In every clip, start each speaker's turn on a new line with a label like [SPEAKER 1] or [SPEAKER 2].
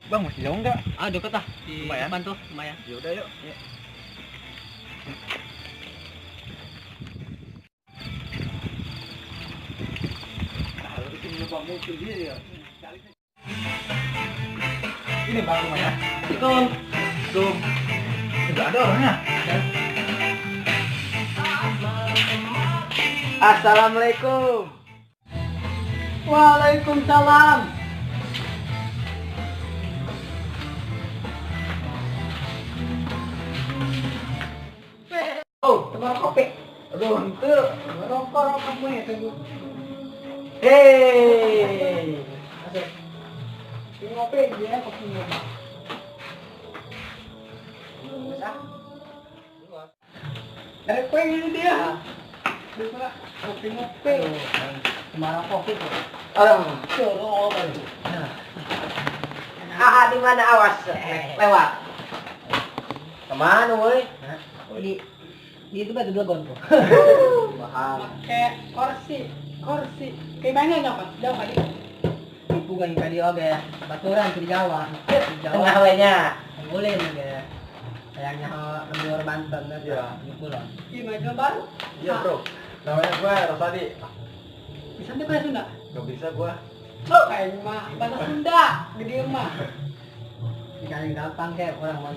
[SPEAKER 1] Bang, masih jauh nggak?
[SPEAKER 2] Ah, deket ah. Di
[SPEAKER 1] Lumayan.
[SPEAKER 2] depan tuh, lumayan.
[SPEAKER 1] Ya udah yuk. Ya. Ini bang rumahnya.
[SPEAKER 2] Assalamualaikum.
[SPEAKER 1] Tuh. Nggak ada orangnya.
[SPEAKER 3] Assalamualaikum.
[SPEAKER 4] Waalaikumsalam.
[SPEAKER 3] Oh,
[SPEAKER 4] Tempat kopi.
[SPEAKER 3] aduh, ente.
[SPEAKER 4] Rokok rokok gue ya tunggu.
[SPEAKER 3] Hei.
[SPEAKER 4] Masuk. Ini ngopi dia kopi ngopi. Dari kue ini dia. Dari kopi ngopi.
[SPEAKER 2] Kemarin kopi tuh.
[SPEAKER 3] Aduh.
[SPEAKER 2] Tuh, rokok tuh.
[SPEAKER 3] Ah, di mana awas? Lewat. Kemana, woi?
[SPEAKER 2] Di itu batu dua tuh.
[SPEAKER 3] Mahal.
[SPEAKER 4] Pakai kursi, kursi. Kayak mana nyokap? Jauh kali.
[SPEAKER 2] Bukan kali oge, baturan di Jawa. Di Jawa.
[SPEAKER 3] Tengah we-nya.
[SPEAKER 2] Boleh nih ge. Sayangnya lembur Banten kan.
[SPEAKER 1] Iya.
[SPEAKER 2] Di pulau.
[SPEAKER 4] Gimana baru?
[SPEAKER 1] Iya bro. Namanya gue Rosadi.
[SPEAKER 4] Bisa tuh bahasa Sunda?
[SPEAKER 1] Gak bisa gue.
[SPEAKER 4] Oh, kayak mah bahasa Sunda, gede mah.
[SPEAKER 2] Dikali gampang kayak orang mau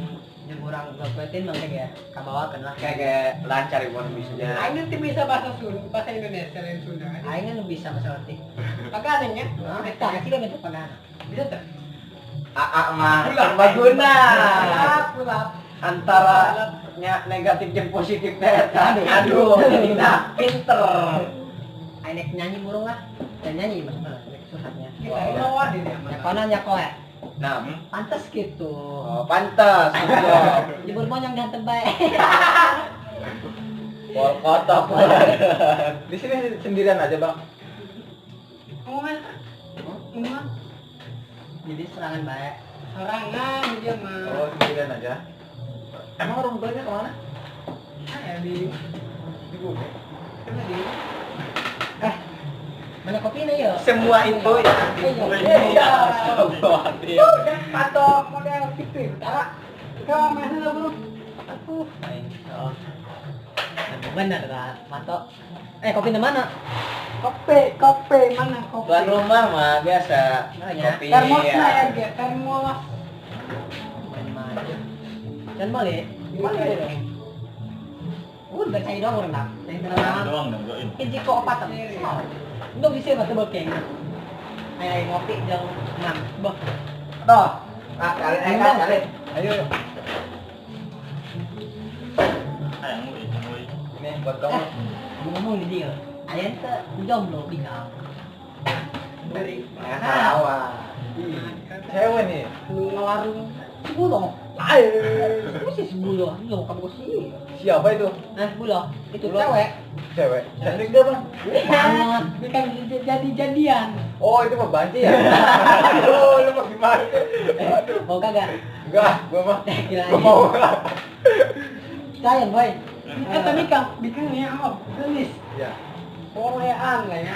[SPEAKER 2] orang gopetin mah kayak kabawakeun lah.
[SPEAKER 3] Kayak lancar ibu bisanya.
[SPEAKER 4] Aing nanti bisa bahasa Sunda, bahasa Indonesia lain Sunda.
[SPEAKER 2] Aing kan bisa bahasa letik.
[SPEAKER 4] Pagananya?
[SPEAKER 2] Eta sih kan itu pagana.
[SPEAKER 4] Bisa tuh.
[SPEAKER 3] AA mah serbaguna.
[SPEAKER 4] Pulap.
[SPEAKER 3] Antara nya negatif jeung positif teh eta. Aduh, jadi nah pinter.
[SPEAKER 2] Aing nek nyanyi burung lah. Dan nyanyi maksudnya nek curhatnya.
[SPEAKER 4] Kita mau di dia mah.
[SPEAKER 2] Nyakona nyakoe.
[SPEAKER 3] Nah,
[SPEAKER 2] Pantes gitu.
[SPEAKER 3] oh, pantes.
[SPEAKER 2] Jebur monyong ganteng bae.
[SPEAKER 3] Pol kotok.
[SPEAKER 1] Di sini sendirian aja bang.
[SPEAKER 4] Ngomong ngomong
[SPEAKER 2] Jadi serangan bae.
[SPEAKER 4] sorangan dia mah.
[SPEAKER 1] Oh sendirian aja. Emang orang tuanya kemana?
[SPEAKER 4] Ah, ya di
[SPEAKER 1] Di bumi.
[SPEAKER 4] mana di?
[SPEAKER 2] Mana kopi nih yo?
[SPEAKER 3] Semua itu ya.
[SPEAKER 2] Iya.
[SPEAKER 3] Astagfirullahaladzim.
[SPEAKER 4] Atau model gitu. Tara. Kau mana bro?
[SPEAKER 2] Aduh, aing. Oh. Bener lah, mantok. Kopi di mana?
[SPEAKER 4] Kopi, kopi mana kopi?
[SPEAKER 3] Tuan rumah mah biasa.
[SPEAKER 2] Mana ya?
[SPEAKER 3] Kopi.
[SPEAKER 4] Termosnya ya, ge. Termos.
[SPEAKER 2] Main-main. Jangan boleh.
[SPEAKER 4] Boleh dong.
[SPEAKER 2] Udah cai doang orang tak. Yang tenang.
[SPEAKER 5] Doang dong, doain.
[SPEAKER 2] Hiji kok opat. Ndong sih mah tebel keng. Ayo ayo ngopi jang enam. Bah.
[SPEAKER 3] Toh. Ah, kalian kalian.
[SPEAKER 1] Ayo. Yuk.
[SPEAKER 5] Ayang woi, woi.
[SPEAKER 1] Ini buat kamu.
[SPEAKER 2] Ngomong di dia. Ayo teh jomblo bingkang.
[SPEAKER 3] Beri. Nah,
[SPEAKER 1] Cewek nih.
[SPEAKER 4] Lu ngewarung.
[SPEAKER 2] Sepuluh.
[SPEAKER 1] Ayo.
[SPEAKER 2] Mesti sepuluh. Lu kamu sih.
[SPEAKER 1] Siapa itu?
[SPEAKER 2] Nah, sepuluh. Itu cewek.
[SPEAKER 1] Cewek. Cantik gak bang?
[SPEAKER 2] Banget.
[SPEAKER 4] Ini kan jadi-jadian.
[SPEAKER 1] Oh itu mah banci ya? Aduh, lu mah gimana? Aduh.
[SPEAKER 2] Mau kagak?
[SPEAKER 1] Enggak, gua mah.
[SPEAKER 2] Kira
[SPEAKER 1] Gua mau.
[SPEAKER 2] Sayang, boy.
[SPEAKER 4] Tapi kang, bikin nih apa? Gelis.
[SPEAKER 1] Iya.
[SPEAKER 4] Koreaan lah ya.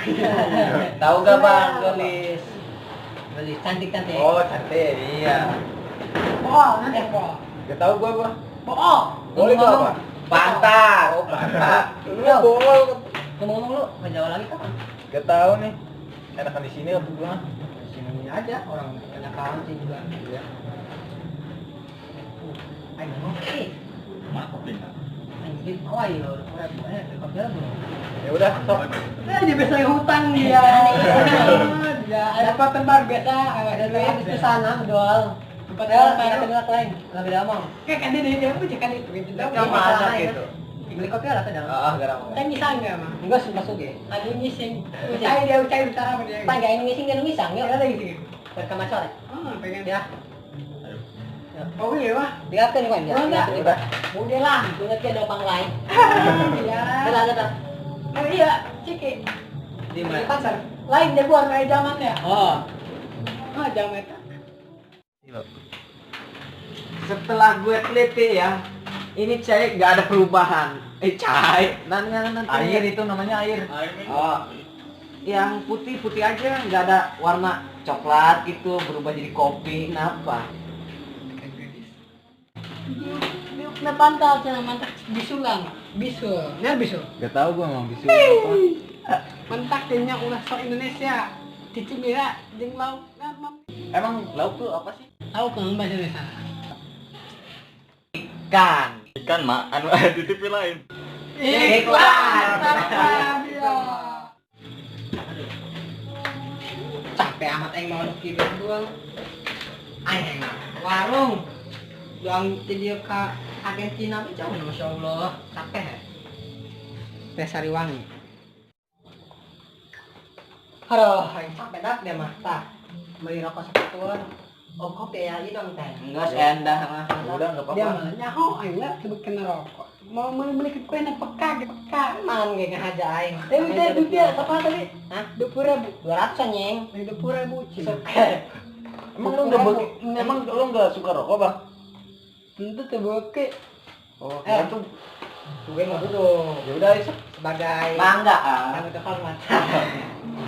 [SPEAKER 3] Tahu gak bang, gelis?
[SPEAKER 2] Gelis cantik-cantik.
[SPEAKER 1] Oh cantik, iya.
[SPEAKER 4] Bool, nanti bool.
[SPEAKER 1] Gak tahu gua gua.
[SPEAKER 4] Bool.
[SPEAKER 1] Boleh itu apa?
[SPEAKER 3] Pantat.
[SPEAKER 1] Oh pantat. Lu bol.
[SPEAKER 2] Ngomong-ngomong lu ke Jawa lagi kapan?
[SPEAKER 1] Gak tahu nih. Enakan di sini apa gua?
[SPEAKER 2] Di sini aja orang banyak kawan sih juga.
[SPEAKER 1] Iya.
[SPEAKER 2] Ayo ngopi.
[SPEAKER 5] Mana kopi?
[SPEAKER 2] Anjir, oh iya, kopi belum.
[SPEAKER 1] Ya udah, sok.
[SPEAKER 4] Dia biasa hutang dia. Dia ada konten baru biasa.
[SPEAKER 2] Ada duit ke sana jual.
[SPEAKER 4] Tempat
[SPEAKER 2] Ya,
[SPEAKER 4] baru.
[SPEAKER 2] kita lain, lebih lama.
[SPEAKER 4] Kayak kan dia punya kan itu.
[SPEAKER 3] Yang mana gitu?
[SPEAKER 2] Beli kopi lah kan?
[SPEAKER 1] Ah, garang.
[SPEAKER 4] Kan ngisang nggak mah?
[SPEAKER 2] Enggak sih masuk ya.
[SPEAKER 4] Ada ngising. Ucai dia ucai utara sama dia.
[SPEAKER 2] Pak enggak ini ngising dia ngisang yuk.
[SPEAKER 4] Ada ngising.
[SPEAKER 2] Berkamacor.
[SPEAKER 4] Oh, pengen.
[SPEAKER 2] Ya.
[SPEAKER 4] Oh iya mah.
[SPEAKER 2] Digakeun kan ya.
[SPEAKER 4] Udah.
[SPEAKER 1] Udah.
[SPEAKER 4] Udah lah.
[SPEAKER 2] Ingat dia ada pang lain.
[SPEAKER 4] Iya.
[SPEAKER 2] Ada ada.
[SPEAKER 4] Oh iya, Ciki.
[SPEAKER 3] Di mana?
[SPEAKER 4] Di pasar. Lain jagoan kayak zaman ya.
[SPEAKER 2] Oh.
[SPEAKER 4] Oh, zaman itu.
[SPEAKER 3] Setelah gue teliti ya, ini cai nggak ada perubahan. Cai, nanti
[SPEAKER 1] Air itu namanya air.
[SPEAKER 5] Air
[SPEAKER 3] Oh. yang putih-putih aja, nggak ada warna coklat gitu, berubah jadi kopi, kenapa?
[SPEAKER 2] Nah pantal cenah mantak bisulang, bisul. Nah bisul.
[SPEAKER 1] Gak tau gua emang bisul apa.
[SPEAKER 4] Mentak nya ulah sok Indonesia. Cici mira jeung lauk.
[SPEAKER 1] Emang lauk tuh apa sih?
[SPEAKER 2] Lauk kan bahasa Indonesia.
[SPEAKER 3] Ikan.
[SPEAKER 5] Ikan mak anu ada di TV lain.
[SPEAKER 4] Iklan.
[SPEAKER 2] Capek amat aing mau kieu doang. Aing warung. Doang ti dieu ka Argentina mah jauh masyaallah. Capek ya.
[SPEAKER 4] Teh Sariwangi.
[SPEAKER 2] Aduh, aing capek dah dia mah. Tah, beli rokok sepatuan. Oh, kopi ya, ieu dong teh.
[SPEAKER 3] Enggak, endah mah.
[SPEAKER 1] Udah enggak apa-apa.
[SPEAKER 4] Dia mah nyaho aing lah sebut kena rokok. Mau beli kue na peka ge peka.
[SPEAKER 2] Malam ge ngahaja aing.
[SPEAKER 4] Eh udah duit apa tadi?
[SPEAKER 2] Hah?
[SPEAKER 4] 20.000.
[SPEAKER 2] 200 anjing.
[SPEAKER 4] 20.000.
[SPEAKER 1] Emang lu enggak emang lu enggak suka rokok, Bang?
[SPEAKER 4] Tentu teu beuki.
[SPEAKER 1] Oh, kira tuh
[SPEAKER 2] gue mau dulu.
[SPEAKER 1] Ya udah,
[SPEAKER 2] sebagai
[SPEAKER 3] bangga ah.
[SPEAKER 2] Tamu terhormat.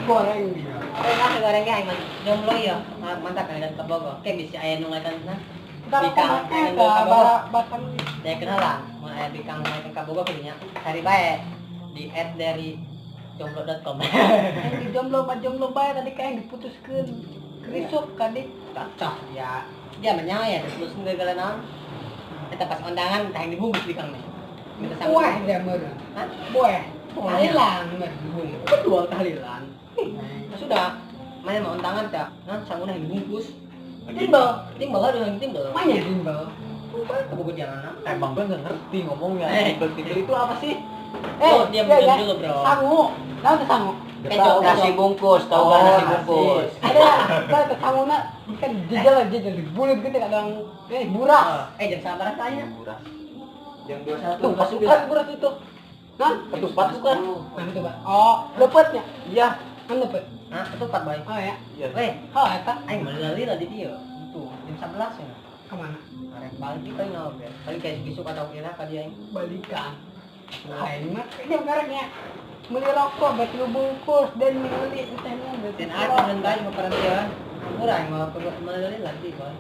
[SPEAKER 4] Goreng dia.
[SPEAKER 2] Goreng goreng ge aing mah jomblo ya. Mantap kan ka Bogor. Ke bisi aya nu ngakan nah.
[SPEAKER 4] Bikang ka batang.
[SPEAKER 2] Ya kenal lah, mun aya bikang ngakan ka Bogor kudu nya. Cari bae di @dari jomblo.com.
[SPEAKER 4] Di jomblo mah jomblo bae tadi kayak diputuskeun. Krisuk kadi
[SPEAKER 2] cocok ya. Dia mah nyawa ya terus gagal naon. Eta pas undangan tah yang dibungkus bikang nih. Minta sama.
[SPEAKER 4] Buah dia meureun.
[SPEAKER 2] Hah?
[SPEAKER 4] Buah. Tahlilan meureun.
[SPEAKER 2] Kedua tahlilan. Nah, sudah. Mana mau undangan teh? Nah, sanguna yang dibungkus. Timbel, timbel ada yang timbel.
[SPEAKER 4] Mana timbel?
[SPEAKER 2] Kebogor jalan.
[SPEAKER 1] Emang gue nggak ngerti ngomongnya. Timbel itu apa sih?
[SPEAKER 2] Eh, diam diam dulu, Bro.
[SPEAKER 4] Sangu. Tahu tuh sangu?
[SPEAKER 3] Nasi bungkus, tahu kan nasi bungkus.
[SPEAKER 4] Ada, tahu sanguna kan jejel jejel bulat gitu kadang buras.
[SPEAKER 2] Jam sabar tanya.
[SPEAKER 1] Buras.
[SPEAKER 3] Jam 21.
[SPEAKER 1] Tuh, pasukan buras itu.
[SPEAKER 4] Hah?
[SPEAKER 1] Ketupat bukan?
[SPEAKER 4] Nah, ketupat. Oh, lepetnya?
[SPEAKER 1] Iya.
[SPEAKER 4] Kan lepet.
[SPEAKER 2] Hah, ketupat, Bay.
[SPEAKER 4] Oh ya.
[SPEAKER 1] Iya.
[SPEAKER 2] Weh,
[SPEAKER 4] oh eta
[SPEAKER 2] aing melalui lah di dieu. Itu jam 11 ya.
[SPEAKER 4] Kemana?
[SPEAKER 2] Arek balik paling naon ya. Paling kayak besok atau kira ka dia aing
[SPEAKER 4] balikan. Aing mah dia kareknya beli rokok berarti lu bungkus dan beli entahnya berarti.
[SPEAKER 2] Dan aku dan bae mau perhentian. Murah aing mau melalui lagi, Boy.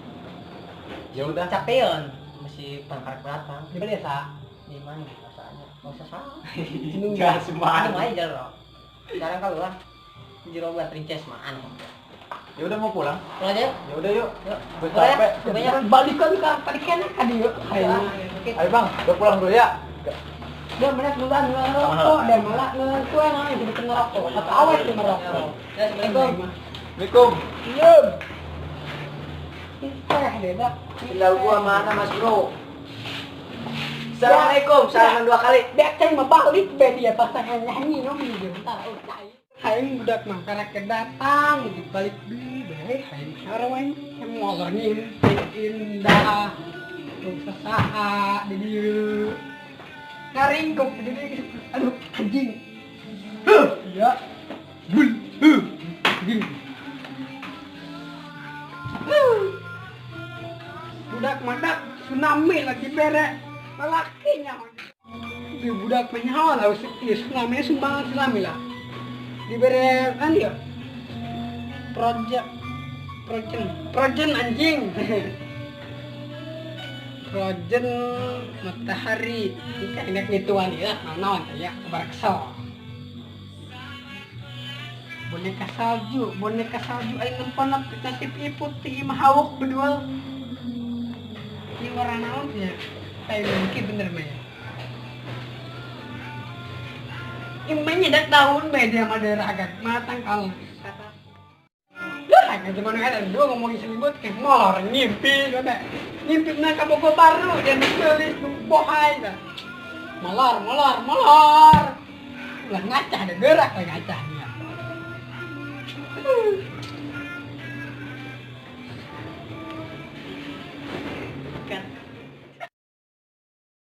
[SPEAKER 1] Ya udah.
[SPEAKER 2] Capean masih pangkar belakang.
[SPEAKER 4] Di desa.
[SPEAKER 2] Di mana rasanya? Enggak usah salah.
[SPEAKER 1] Enggak semua.
[SPEAKER 2] Aja jalan. Sekarang kalau lah Jirobat Rinces mah aneh.
[SPEAKER 1] Ya udah mau pulang.
[SPEAKER 2] Pulang aja.
[SPEAKER 1] Ya udah yuk.
[SPEAKER 2] Yuk.
[SPEAKER 1] Gue capek.
[SPEAKER 4] Balikan ke balikan kan yuk.
[SPEAKER 1] Ayo Bang, udah pulang dulu ya.
[SPEAKER 4] Dia malah duluan ngerokok, dia malah kue nang jadi ngerokok. Atau awet dia merokok.
[SPEAKER 2] Ya, Assalamualaikum.
[SPEAKER 1] Assalamualaikum.
[SPEAKER 4] Iya. Teh deh dah.
[SPEAKER 3] Sendal gua mana Mas Bro? Assalamualaikum, salaman dua kali.
[SPEAKER 4] Biar ceng mah balik be dia pasangan nyanyi no dia bentar. Aing budak mah karek datang di balik beli bae aing harawang molor ngimpi indah. Tuh saha di dieu. Ngaringkuk di dieu. Aduh anjing. Huh, ya. Bul. Huh. Anjing. Budak madak tsunami lagi bere. Lelakinya. Di budak menyawa lah tsunami sumbangan tsunami lah. Dibere kan ya projen anjing. Projen matahari kayak gituan ya naon ya kabar kesel boneka salju aing nempon nasib putih mah hawuk berdua di warna naon ya kayak mungkin bener mah ya. Imanya dak tahun beda sama daerah agak matang kalau kata. Lah, kayak gimana kan dua ngomongin selimut kayak molor ngimpi kata. Ngimpi nang ka Bogor baru dan ditulis bohai dah. Molor. Ulah ngacah ada gerak lah ngacah dia.